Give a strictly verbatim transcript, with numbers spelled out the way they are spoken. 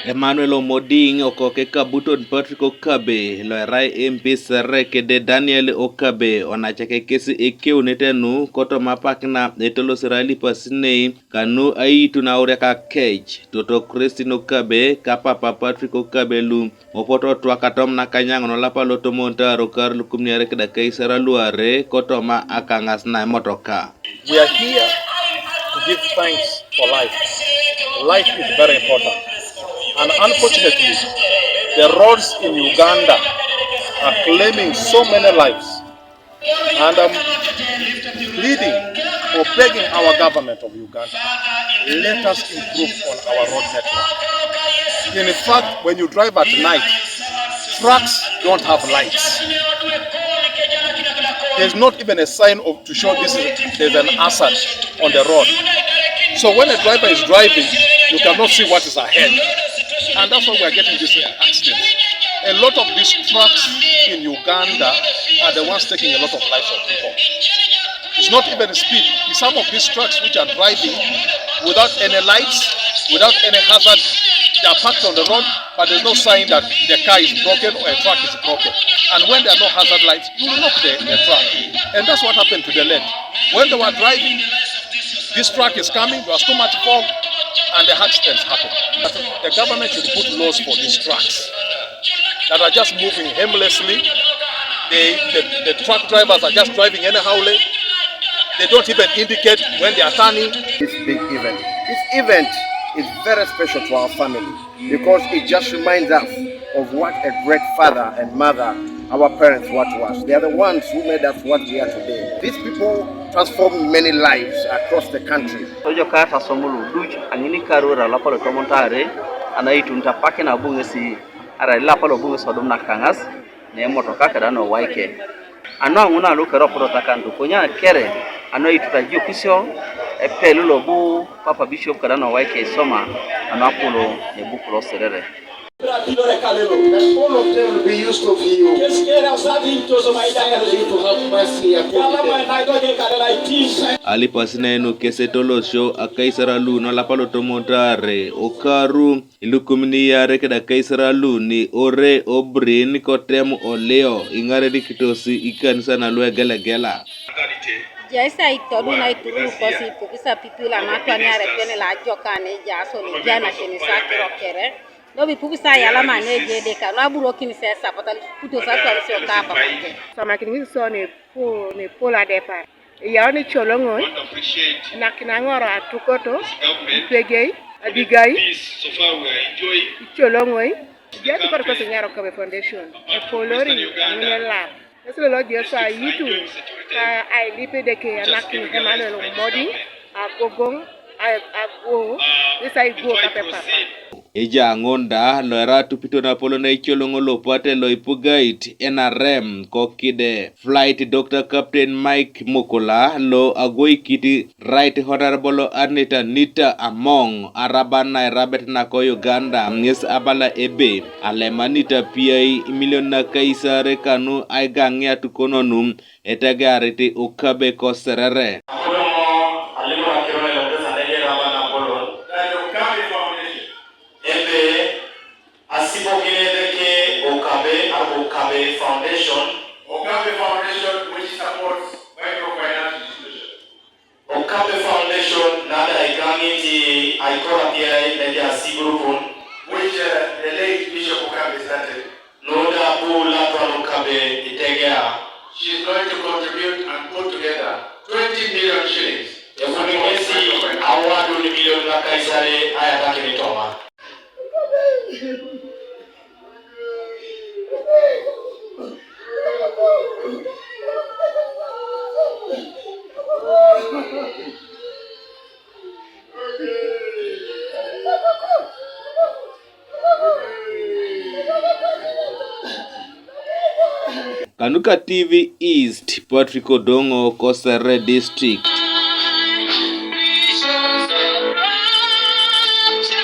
Emmanuel Omoding, okoke Kabuton Patrick Okabe, lo erai M P Serere kede Daniel Okabe, onachake kesi ekeunete nu kotoma apak na etolosira alipasinei kanu aitu nauriak akec, toto Christine Okabe ka papa Patrick Okabe lu mopoto otwak atom nakanyaŋon olapa lotomon taro kar lukumiarek da keisera luare kotoma akaŋas na emotoka. We are here to give thanks for life. Life is very important. And unfortunately, the roads in Uganda are claiming so many lives. And I'm pleading or begging our government of Uganda, let us improve on our road network. In fact, when you drive at night, trucks don't have lights. There's not even a sign of to show this is, there's an hazard on the road. So when a driver is driving, you cannot see what is ahead. And that's why we are getting these accidents. A lot of these trucks in Uganda are the ones taking a lot of lives of people. It's not even speed. It's some of these trucks which are driving without any lights, without any hazard. They are parked on the road, but there's no sign that the car is broken or a truck is broken. And when there are no hazard lights, you will knock the, the truck. And that's what happened to the late. When they were driving, this truck is coming, there was too much fog, and the accidents happened. But the government should put laws for these trucks that are just moving aimlessly. They, the, the truck drivers are just driving anyhowly. They don't even indicate when they are turning. This big event. This event is very special to our family because it just reminds us of what a great father and mother our parents were to us. They are the ones who made us what we are today. These people transformed many lives across the country. Tojo kata somulu duc angini karura lapalo tomontare ana itun tapake na bunge si ara lapalo bunge sodom na kangas ne motoka kada no waike. Ano anguna lu kero pro takandu konya kere ano ituta jio kisio epelu lobu papa bishop kada no waike soma ano akulo ne bukulo Serere. That all of them will be used of you. Send you to have mercy upon them. Alipas nenu keset olosio akaisar alu no lapalo tomotare okaru ilukumin iarek da akaisar alu ni ore obrin kotem olio iŋarenikitos ikanisa nalu egelegela. Ejai sa itodun aiturur kosi ipukisa pipila matwaniare pene la ajokan ejaas olejai nakenisa akiro kere. Lobi pukisa yalama neje deka lo aburokin se sapata kuto sa swali se oka papa. Samakin ŋis so ne po ne pol adepar. Eyaun icoloŋoi, nakin aŋor atukoto, ipegei, adigai, icoloŋoi. Ejai atukoto kosi nyaro Kabe Foundation. Epolori ŋun elar. Esi lolo Yesu aitun ka ailip Edeke anakin Emmanuel Omoding agogoŋ ago ŋes aiguo kape papa. Ejaa ŋun da lo erai atupito napolon eicoloŋ lopate lo ipugait N R M kokide flight Doctor Captain Mike Mukula lo agoikit Right Honorable Anita Nita Among araban na irabet nako Uganda ŋes abala ebe alemanit apiai imilion nakaisare kanu aigaŋiat kononu etegearit ukabe ko Serere. Apoimo alimu akiro na elombe sanege raba na kolon. That the Okabe Foundation. Ebe asipokin Edeke Okabe arbo Okabe Foundation. Okabe Foundation which supports microfinance institutions. Okabe Foundation nada igaŋit aikor apiai neja sigurupun. Which uh, the late Bishop Okabe started. Nuda abu latwan Okabe itegea. She is going to contribute and put together twenty million shillings. Ebuni ŋesi awadun milion nakaisare ayatakin toma. Kanuka T V East, Patrick Odongo, Kosere District.